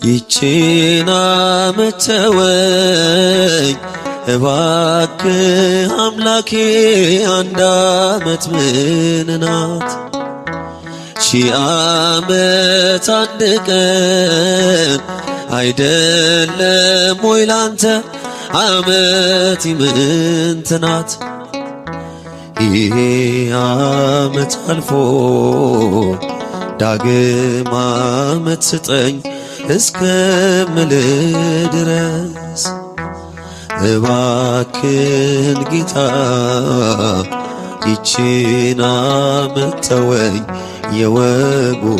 ይቺን ዓመት ተወኝ እባክህ አምላኬ፣ አንድ ዓመት ምን ናት? 1000 ዓመት አንድ ቀን አይደለም ወይ ላንተ ዓመት ኢምንት ናት? ይሄ ዓመት አልፎ ዳግም ዓመት ስጠኝ እስከምል ድረስ እባክህን ጌታ ይቺን ዓመት ተወኝ የወጉን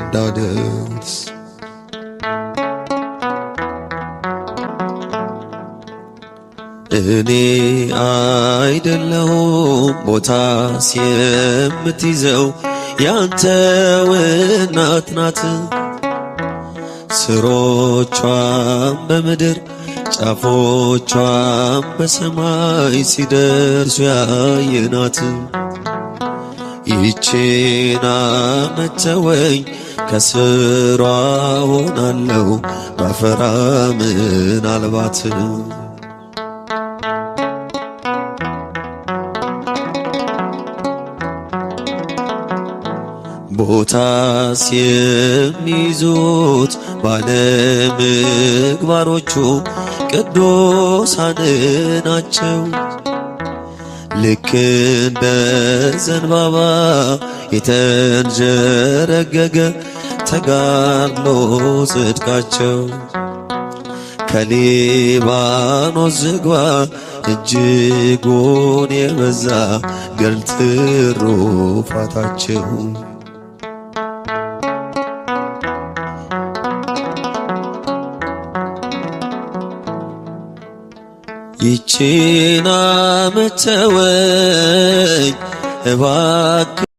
እንዳደርስ። እኔ አይደለሁም ቦታስ የምትይዘው ያንተው እናት ናት። ስሮቿም በምድር ጫፎቿም በሰማይ ሲደርሱ ያየናት። ይቺን ዓመት ተወኝ ከስሯ ሆናለሁ ባፈራ ምናልባት። ቦታስ የሚይዙት ባለምግባሮቹ ቅዱሳን ናቸው። ልክ እንደ ዘንባባ የተንዠረገገ ተጋድሎ ጽድቃቸው ከሊባኖስ ዝግባ እጅጉን የበዛ ገድል ትሩፋታቸው። ይቺን ዓመት ተወኝ እባክህ።